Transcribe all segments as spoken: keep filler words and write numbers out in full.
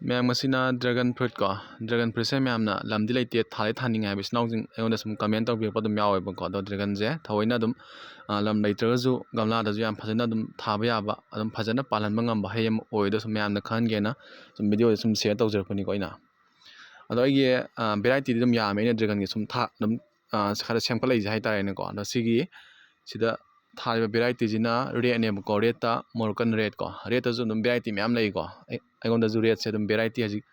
ꯃꯌꯥꯝ, ꯃꯁꯤꯅ dragon fruit ꯀꯣ꯫ Dragon fruitꯁꯦ ꯃꯌꯥꯝꯅ ꯂꯝꯗꯤ ꯂꯩꯇꯦ, ꯊꯥꯗꯤ ꯊꯥꯅꯤꯡꯉꯦ ꯍꯥꯏꯕ ꯏꯆꯤꯟ ꯏꯅꯥꯎꯁꯤꯡ ꯑꯩꯉꯣꯟꯗ ꯁꯨꯝ comment ꯇꯧꯕꯤꯔꯛꯄ ꯑꯗꯨꯝ ꯌꯥꯎꯋꯦꯕꯀꯣ꯫ ꯑꯗꯣ dragonꯁꯦ ꯊꯑꯣꯏꯅ ꯑꯗꯨꯝ, ꯑ, ꯂꯝ ꯂꯩꯇ꯭ꯔꯒꯁꯨ ꯒꯝꯂꯥꯗꯁꯨ ꯌꯥꯝ ꯐꯖꯅ ꯑꯗꯨꯝ ꯊꯥꯕ ꯌꯥꯕ, ꯑꯗꯨꯝ ꯐꯖꯅ ꯄꯥꯜꯍꯟꯕ ꯉꯝꯕ ꯍꯩ ꯑꯃ ꯑꯣꯏꯗꯣ ꯁꯨꯝ ꯃꯌꯥꯝꯗ ꯈꯪꯍꯟꯒꯦꯅ ꯁꯨꯝ videoꯁꯦ ꯁꯨꯝ share ꯇꯧꯖꯔꯛꯄꯅꯤꯀꯣ ꯑꯩꯅ꯫ ꯑꯗꯣ ꯑꯩꯒꯤ, ꯑ, varietyꯗꯤ ꯑꯗꯨꯝ ꯌꯥꯝꯃꯦ, ꯑꯩꯅ dragonꯒꯤ ꯁꯨꯝ ꯊꯥ-, ꯑꯗꯨꯝ, ꯑ, ꯈꯔ ꯁꯦꯝꯒꯠꯂꯛꯏꯁꯦ ꯍꯥꯏꯇꯥꯔꯦꯅꯦꯀꯣ꯫ ꯑꯗꯣ ꯁꯤꯒꯤ, ꯁꯤꯗ ꯊꯥꯔꯤꯕ varietyꯁꯤꯅ redꯅꯦꯕꯀꯣ, redꯇ Moroccan red ꯀꯣ꯫ Redꯇꯁꯨ ꯑꯗꯨꯝ variety ꯃꯌꯥꯝ ꯂꯩꯀꯣ꯫ ꯑꯩ-, ꯑꯩꯉꯣꯟꯗꯁꯨ redꯁꯦ ꯑꯗꯨꯝ variety ꯍꯧꯖꯤꯛ,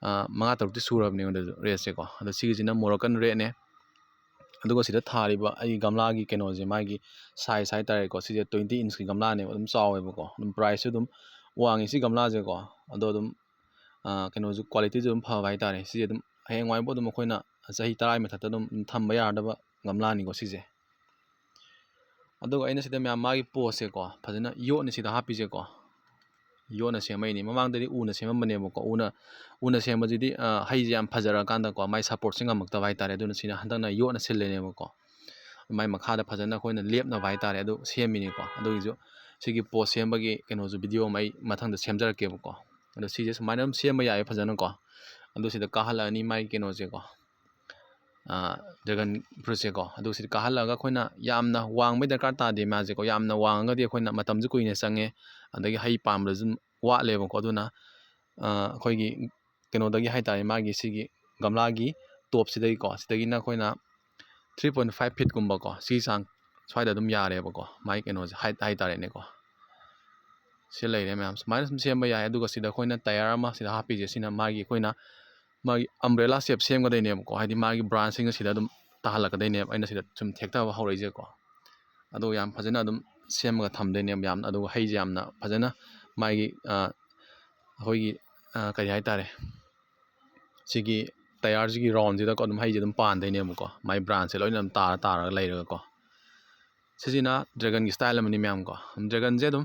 ꯑ, ꯃꯉꯥ ꯇꯔꯨꯛꯇꯤ ꯁꯨꯔꯕꯅꯦ ꯑꯩꯉꯣꯟꯗꯁꯨ redꯁꯦꯀꯣ꯫ ꯑꯗꯣ ꯁꯤꯒꯤꯁꯤꯅ Moroccan redꯅꯦ꯫ ꯑꯗꯨꯒ ꯁꯤꯗ ꯊꯥꯔꯤꯕ ꯑꯩꯒꯤ ꯒꯝꯂꯥꯒꯤ ꯀꯩꯅꯣꯁꯦ, ꯃꯥꯒꯤ size ꯍꯥꯏꯇꯥꯔꯦꯀꯣ, ꯁꯤꯁꯦ twenty inchꯀꯤ ꯒꯝꯂꯥꯅꯦꯕ, ꯑꯗꯨꯝ ꯆꯥꯎꯋꯦꯕꯀꯣ꯫ ꯑꯗꯨꯝ priceꯁꯨ ꯑꯗꯨꯝ ꯋꯥꯡꯉꯤ ꯁꯤ ꯒꯝꯂꯥꯁꯦꯀꯣ꯫ ꯑꯗꯣ ꯑꯗꯨꯝ, ꯑ, ꯀꯩꯅꯣꯁꯨ qualityꯁꯨ ꯑꯗꯨꯝ ꯐꯕ ꯍꯥꯏꯇꯥꯔꯦ꯫ ꯁꯤꯁꯦ ꯑꯗꯨꯝ ꯍꯌꯦꯡꯋꯥꯏꯕꯨ ꯑꯗꯨꯝ ꯑꯩꯈꯣꯏꯅ ꯆꯍꯤ ꯇꯔꯥꯒꯤ ꯃꯊꯛꯇ ꯑꯗꯨꯝ ꯊꯝꯕ ꯌꯥꯔꯗꯕ ꯒꯝꯂꯥꯅꯤꯀꯣ ꯁꯤꯁꯦ꯫ ꯑꯗꯨꯒ ꯑꯩꯅ ꯁꯤꯗ ꯃꯌꯥꯝ ꯃꯥꯒꯤ potꯁꯦꯀꯣ, ꯐꯖꯅ ꯌꯣꯠꯅ ꯁꯤꯗ ꯍꯥꯞꯄꯤꯁꯦꯀꯣ, ꯌꯣꯠꯅ ꯁꯦꯝꯃꯛꯏꯅꯤ꯫ ꯃꯃꯥꯡꯗꯗꯤ ꯎꯅ ꯁꯦꯝꯃꯝꯕꯅꯦꯕꯀꯣ꯫ ꯎꯅ, ꯎꯅ ꯁꯦꯝꯕꯁꯤꯗꯤ, ꯑ, ꯍꯩꯁꯦ ꯌꯥꯝ ꯐꯖꯔꯀꯥꯟꯗꯀꯣ, ꯃꯥꯏ supportꯁꯦ ꯉꯝꯃꯛꯇꯕ ꯍꯥꯏꯇꯥꯔꯦ꯫ ꯑꯗꯨꯅ ꯁꯤꯅ ꯍꯟꯗꯛꯅ ꯌꯣꯠꯅ ꯁꯤꯜꯂꯤꯅꯦꯕꯀꯣ꯫ ꯃꯥꯏ ꯃꯈꯥꯗ ꯐꯖꯅ ꯑꯩꯈꯣꯏꯅ ꯂꯦꯞꯅꯕ ꯍꯥꯏꯇꯥꯔꯦ, ꯑꯗꯨ ꯁꯦꯝꯃꯤꯅꯤꯀꯣ꯫ ꯑꯗꯨꯒꯤꯁꯨ ꯁꯤꯒꯤ pot ꯁꯦꯝꯕꯒꯤ ꯀꯩꯅꯣꯁꯨ video ꯑꯃ ꯑꯩ ꯃꯊꯪꯗ ꯁꯦꯝꯖꯔꯛꯀꯦꯕꯀꯣ꯫ ꯑꯗꯣ ꯁꯤꯁꯦ ꯁꯨꯃꯥꯏꯅ ꯑꯗꯨꯝ ꯁꯦꯝꯕ ꯌꯥꯏꯌꯦ ꯐꯖꯅꯀꯣ꯫ ꯑꯗꯨ ꯁꯤꯗ ꯀꯥꯍꯜꯂꯛꯑꯅꯤ ꯃꯥꯒꯤ ꯀꯩꯅꯣꯁꯦꯀꯣ, ꯑ, dragon fruitꯁꯦꯀꯣ꯫ ꯑꯗꯨ ꯁꯤꯗ ꯀꯥꯍꯜꯂꯛꯑꯒ ꯑꯩꯈꯣꯏꯅ ꯌꯥꯝꯅ ꯋꯥꯡꯕꯩ ꯗꯔꯀꯥꯔ ꯇꯥꯗꯦ ꯃꯥꯁꯦꯀꯣ꯫ ꯌꯥꯝꯅ ꯋꯥꯡꯉꯒꯗꯤ ꯑꯩꯈꯣꯏꯅ ꯃꯇꯝꯁꯨ ꯀꯨꯏꯅ ꯆꯪꯉꯦ, ꯑꯗꯒꯤ ꯍꯩ ꯄꯥꯟꯕꯗꯁꯨ ꯑꯗꯨꯝ ꯋꯥꯠꯂꯦꯕꯀꯣ꯫ ꯑꯗꯨꯅ, ꯑ, ꯑꯩꯈꯣꯏꯒꯤ ꯀꯩꯅꯣꯗꯒꯤ ꯍꯥꯏꯇꯥꯔꯦ, ꯃꯥꯒꯤ ꯁꯤꯒꯤ ꯒꯝꯂꯥꯒꯤ topꯁꯤꯗꯒꯤꯀꯣ, ꯁꯤꯗꯒꯤꯅ ꯑꯩꯈꯣꯏꯅ three point five feetꯀꯨꯝꯕꯀꯣ, ꯁꯤ ꯆꯥꯡ ꯁ꯭ꯋꯥꯏꯗ ꯑꯗꯨꯝ ꯌꯥꯔꯦꯕꯀꯣ, ꯃꯥꯒꯤ ꯀꯩꯅꯣꯁꯦ, height ꯍꯥꯏꯇꯥꯔꯦꯅꯦꯀꯣ꯫ ꯁꯤ ꯂꯩꯔꯦ ꯃꯌꯥꯝ, ꯁꯨꯃꯥꯏꯅ ꯁꯨꯝ ꯁꯦꯝꯕ ꯌꯥꯏ꯫ ꯑꯗꯨꯒ ꯁꯤꯗ ꯑꯩꯈꯣꯏꯅ tyre ꯑꯃ ꯁꯤꯗ ꯍꯥꯞꯄꯤꯁꯦ, ꯁꯤꯅ ꯃꯥꯒꯤ, ꯑꯩꯈꯣꯏꯅ ꯃꯥꯒꯤ umbrella shape ꯁꯦꯝꯒꯗꯣꯏꯅꯦꯕꯀꯣ, ꯍꯥꯏꯗꯤ ꯃꯥꯒꯤ branchꯁꯤꯡꯅ ꯁꯤꯗ ꯑꯗꯨꯝ ꯇꯥꯍꯜꯂꯛꯀꯗꯣꯏꯅꯦꯕ, ꯑꯩꯅ ꯁꯤꯗ ꯁꯨꯝ ꯊꯦꯛꯊꯕ ꯍꯧꯔꯛꯏꯁꯦꯀꯣ꯫ ꯑꯗꯣ ꯌꯥꯝ ꯐꯖꯅ ꯑꯗꯨꯝ ꯁꯦꯝꯃꯒ ꯊꯝꯗꯣꯏꯅꯦꯕ ꯌꯥꯝꯅ, ꯑꯗꯨꯒ ꯍꯩꯁꯦ ꯌꯥꯝꯅ ꯐꯖꯅ ꯃꯥꯒꯤ, ꯑ, ꯑꯩꯈꯣꯏꯒꯤ, ꯑ, ꯀꯔꯤ ꯍꯥꯏꯇꯥꯔꯦ, ꯁꯤꯒꯤ tyreꯁꯤꯒꯤ roundꯁꯤꯗꯀꯣ ꯑꯗꯨꯝ ꯍꯩꯁꯦ ꯑꯗꯨꯝ ꯄꯥꯟꯗꯣꯏꯅꯦꯕꯀꯣ, ꯃꯥꯏ branchꯁꯦ ꯂꯣꯏꯅ ꯑꯗꯨꯝ ꯇꯥꯔ ꯇꯥꯔꯒ ꯂꯩꯔꯒꯀꯣ꯫ ꯁꯤꯁꯤꯅ dragonꯒꯤ style ꯑꯃꯅꯤ ꯃꯌꯥꯝꯀꯣ꯫ Dragonꯁꯦ ꯑꯗꯨꯝ,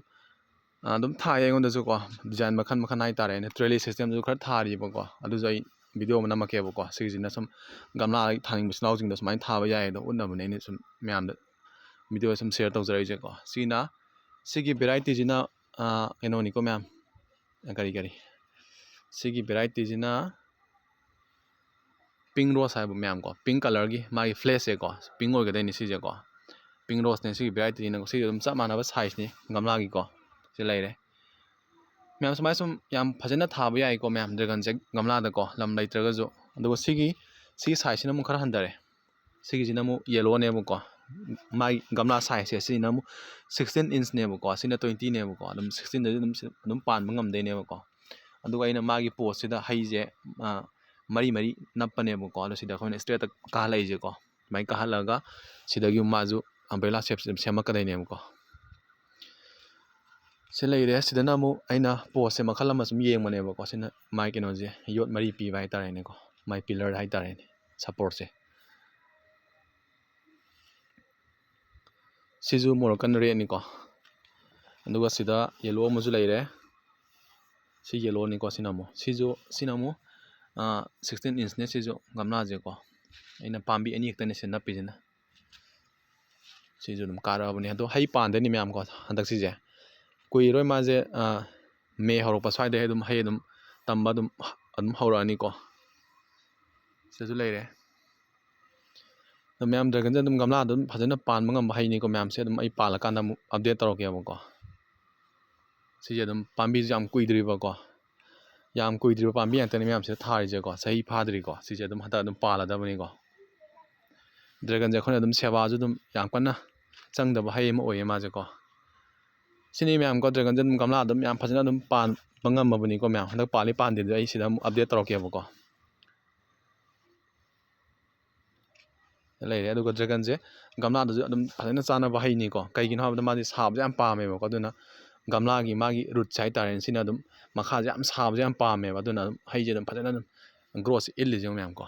ꯑ, ꯑꯗꯨꯝ ꯊꯥꯏ ꯑꯩꯉꯣꯟꯗꯁꯨꯀꯣ, design ꯃꯈꯜ ꯃꯈꯜ ꯍꯥꯏꯇꯥꯔꯦꯅꯦ, trellis systemꯁꯨ ꯈꯔ ꯊꯥꯔꯤꯕꯀꯣ, ꯑꯗꯨꯁꯨ ꯑꯩ video ꯑꯃ ꯅꯝꯃꯛꯀꯦꯕꯀꯣ꯫ ꯁꯤꯒꯤꯁꯤꯅ ꯁꯨꯝ ꯒꯝꯂꯥ ꯊꯥꯅꯤꯡꯕ ꯏꯆꯤꯟ ꯏꯅꯥꯎꯁꯤꯡꯗ ꯁꯨꯃꯥꯏꯅ ꯊꯥꯕ ꯌꯥꯏ ꯑꯗꯣ ꯎꯠꯅꯕꯅꯦ ꯑꯩꯅ ꯁꯨꯝ ꯃꯌꯥꯝꯗ video ꯁꯨꯝ share ꯇꯧꯖꯔꯛꯏꯁꯦꯀꯣ꯫ ꯁꯤꯅ, ꯁꯤꯒꯤ varietyꯁꯤꯅ, ꯑ, ꯀꯩꯅꯣꯅꯤꯀꯣ ꯃꯌꯥꯝ, ꯀꯔꯤ ꯀꯔꯤ, ꯁꯤꯒꯤ ꯚꯦꯔꯥꯏꯇꯤꯁꯤꯅ pink rose ꯍꯥꯏꯕ ꯃꯌꯥꯝ ꯀꯣ, pink colourꯒꯤ ꯃꯥꯒꯤ fleshꯁꯦꯀꯣ, pink ꯑꯣꯏꯒꯗꯣꯏꯅꯤ ꯁꯤꯁꯦꯀꯣ, pink roseꯅꯦ ꯁꯤꯒꯤ ꯚꯦꯔꯥꯏꯇꯤꯁꯤꯅ꯫ ꯁꯤꯒꯤ ꯑꯗꯨꯝ ꯆꯞ ꯃꯥꯟꯅꯕ sizeꯅꯤ ꯒꯝꯂꯥꯒꯤꯀꯣ꯫ ꯁꯤ ꯂꯩꯔꯦ ꯃꯌꯥꯝ꯫ ꯁꯨꯃꯥꯏꯅ ꯁꯨꯝ ꯌꯥꯝ ꯐꯖꯅ ꯊꯥꯕ ꯌꯥꯏꯀꯣ ꯃꯌꯥꯝ, dragonꯁꯦ ꯒꯝꯂꯥꯗꯀꯣ, ꯂꯝ ꯂꯩꯇ꯭ꯔꯒꯁꯨ꯫ ꯑꯗꯨꯒ ꯁꯤꯒꯤ ꯁꯤꯒꯤ sizeꯁꯤꯅ ꯑꯃꯨꯛ ꯈꯔ ꯍꯟꯊꯔꯦ꯫ ꯁꯤꯒꯤꯁꯤꯅ ꯑꯃꯨꯛ yellowꯅꯦꯕꯀꯣ꯫ ꯃꯥꯒꯤ ꯒꯝꯂꯥ sizeꯁꯦ ꯁꯤꯅ ꯑꯃꯨꯛ sixteen inchꯅꯦꯕꯀꯣ, ꯁꯤꯅ twentyꯅꯦꯕꯀꯣ꯫ ꯑꯗꯨꯝ sixteenꯗꯗꯤ ꯑꯗꯨꯝ ꯑꯗꯨꯝ ꯄꯥꯟꯕ ꯉꯝꯗꯣꯏꯅꯦꯕꯀꯣ꯫ ꯑꯗꯨꯒ ꯑꯩꯅ ꯃꯥꯒꯤ potꯁꯤꯗ ꯍꯩꯁꯦ ꯃꯔꯤ ꯃꯔꯤ ꯅꯞꯄꯅꯦꯕꯀꯣ꯫ ꯑꯗꯣ ꯁꯤꯗ ꯑꯩꯈꯣꯏꯅ straightꯇ ꯀꯥꯍꯜꯂꯛꯏꯁꯦꯀꯣ꯫ ꯑꯗꯨꯃꯥꯏꯅ ꯀꯥꯍꯜꯂꯒ ꯁꯤꯗꯒꯤ ꯃꯥꯁꯨ umbrella shapeꯁꯦ ꯑꯗꯨꯝ ꯁꯦꯝꯃꯛꯀꯗꯣꯏꯅꯦꯕꯀꯣ꯫ ꯁꯤ ꯂꯩꯔꯦ꯫ ꯁꯤꯗꯅ ꯑꯃꯨꯛ ꯑꯩꯅ potꯁꯦ ꯃꯈꯜ ꯑꯃ ꯁꯨꯝ ꯌꯦꯡꯕꯅꯦꯕꯀꯣ꯫ ꯁꯤꯅ ꯃꯥꯏ ꯀꯩꯅꯣꯁꯦ, ꯌꯣꯠ ꯃꯔꯤ ꯄꯤꯕ ꯍꯥꯏꯇꯥꯔꯦꯅꯦꯀꯣ, ꯃꯥꯏ pillar ꯍꯥꯏꯇꯥꯔꯦꯅꯦ, supportꯁꯦ꯫ ꯁꯤꯁꯨ Moroccan redꯅꯤꯀꯣ꯫ ꯑꯗꯨꯒ ꯁꯤꯗ yellow ꯑꯃꯁꯨ ꯂꯩꯔꯦ꯫ ꯁꯤ yellowꯅꯤꯀꯣ꯫ ꯁꯤꯅ ꯑꯃꯨꯛ ꯁꯤꯁꯨ ꯁꯤꯅ ꯑꯃꯨꯛ sixteen inchꯅꯦ ꯁꯤꯁꯨ ꯒꯝꯂꯥꯁꯦꯀꯣ꯫ ꯑꯩꯅ ꯄꯥꯝꯕꯤ ꯑꯅꯤ ꯈꯛꯇꯅꯦ ꯁꯤ ꯅꯞꯄꯤꯁꯤꯅ꯫ ꯁꯤꯁꯨ ꯑꯗꯨꯝ ꯀꯥꯔꯛꯑꯕꯅꯤ꯫ ꯑꯗꯣ ꯍꯩ ꯄꯥꯟꯗꯣꯏꯅꯤ ꯃꯌꯥꯝꯀꯣ꯫ ꯍꯟꯗꯛ ꯁꯤꯁꯦ ꯀꯨꯏꯔꯣꯏ ꯃꯥꯁꯦ, May ꯍꯧꯔꯛꯄ ꯁ꯭ꯋꯥꯏꯗꯩ ꯑꯗꯨꯝ ꯍꯩ ꯑꯗꯨꯝ ꯇꯝꯕ ꯑꯗꯨꯝ ꯑꯗꯨꯝ ꯍꯧꯔꯛꯑꯅꯤꯀꯣ꯫ ꯁꯤꯗꯁꯨ ꯂꯩꯔꯦ꯫ ꯑꯗꯣ ꯃꯌꯥꯝ, dragonꯁꯦ ꯑꯗꯨꯝ ꯒꯝꯂꯥꯗ ꯑꯗꯨꯝ ꯐꯖꯅ ꯄꯥꯟꯕ ꯉꯝꯕ ꯍꯩꯅꯤꯀꯣ ꯃꯌꯥꯝꯁꯦ꯫ ꯑꯗꯨꯝ ꯑꯩ ꯄꯥꯜꯂꯀꯥꯟꯗ ꯑꯃꯨꯛ update ꯇꯧꯔꯛꯀꯦꯕꯀꯣ꯫ ꯁꯤꯁꯦ ꯑꯗꯨꯝ ꯄꯥꯝꯕꯤꯁꯦ ꯌꯥꯝ ꯀꯨꯏꯗ꯭ꯔꯤꯕꯀꯣ꯫ ꯌꯥꯝ ꯀꯨꯏꯗ꯭ꯔꯤꯕ ꯄꯥꯝꯕꯤ ꯉꯥꯛꯇꯅꯤ ꯃꯌꯥꯝꯁꯤꯗ ꯊꯥꯔꯤꯁꯦꯀꯣ꯫ ꯆꯍꯤ ꯐꯥꯗ꯭ꯔꯤꯀꯣ꯫ ꯁꯤꯁꯦ ꯑꯗꯨꯝ ꯍꯟꯗꯛ ꯑꯗꯨꯝ ꯄꯥꯜꯂꯗꯕꯅꯤꯀꯣ꯫ Dragonꯁꯦ ꯑꯩꯈꯣꯏꯅ ꯑꯗꯨꯝ ꯁꯦꯕꯥꯁꯨ ꯑꯗꯨꯝ ꯌꯥꯝ ꯀꯟꯅ ꯆꯪꯗꯕ ꯍꯩ ꯑꯃ ꯑꯣꯏꯌꯦ ꯃꯥꯁꯦꯀꯣ꯫ ꯁꯤꯅꯤ ꯃꯌꯥꯝꯀꯣ, dragonꯁꯦ ꯑꯗꯨꯝ ꯒꯝꯂꯥ ꯑꯗꯨꯝ ꯌꯥꯝ ꯐꯖꯅ ꯑꯗꯨꯝ ꯄꯥꯟꯕ ꯉꯝꯃꯕꯅꯤꯀꯣ ꯃꯌꯥꯝ꯫ ꯍꯟꯗꯛ ꯄꯥꯜꯂꯤ ꯄꯥꯟꯗꯦꯗꯣ ꯑꯩ ꯁꯤꯗ ꯑꯃꯨꯛ update ꯇꯧꯔꯛꯀꯦꯕꯀꯣ꯫ ꯂꯩꯔꯦ꯫ ꯑꯗꯨꯒ dragonꯁꯦ ꯒꯝꯂꯥꯗꯁꯨ ꯑꯗꯨꯝ ꯐꯖꯅ ꯆꯥꯟꯅꯕ ꯍꯩꯅꯤꯀꯣ꯫ ꯀꯩꯒꯤꯅꯣ ꯍꯥꯏꯕꯗ ꯃꯥꯗꯤ ꯁꯥꯕꯁꯦ ꯌꯥꯝ ꯄꯥꯝꯃꯦꯕꯀꯣ꯫ ꯑꯗꯨꯅ ꯒꯝꯂꯥꯒꯤ ꯃꯥꯒꯤ rootꯁꯦ ꯍꯥꯏꯇꯥꯔꯦꯅꯦ, ꯁꯤꯅ ꯑꯗꯨꯝ ꯃꯈꯥꯁꯦ ꯌꯥꯝ ꯁꯥꯕꯁꯦ ꯌꯥꯝ ꯄꯥꯝꯃꯦꯕ꯫ ꯑꯗꯨꯅ ꯑꯗꯨꯝ ꯍꯩꯁꯦ ꯑꯗꯨꯝ ꯐꯖꯅ ꯑꯗꯨꯝ growthꯁꯦ ꯏꯜꯂꯤꯁꯦ ꯌꯦꯡꯉꯨ ꯃꯌꯥꯝꯀꯣ꯫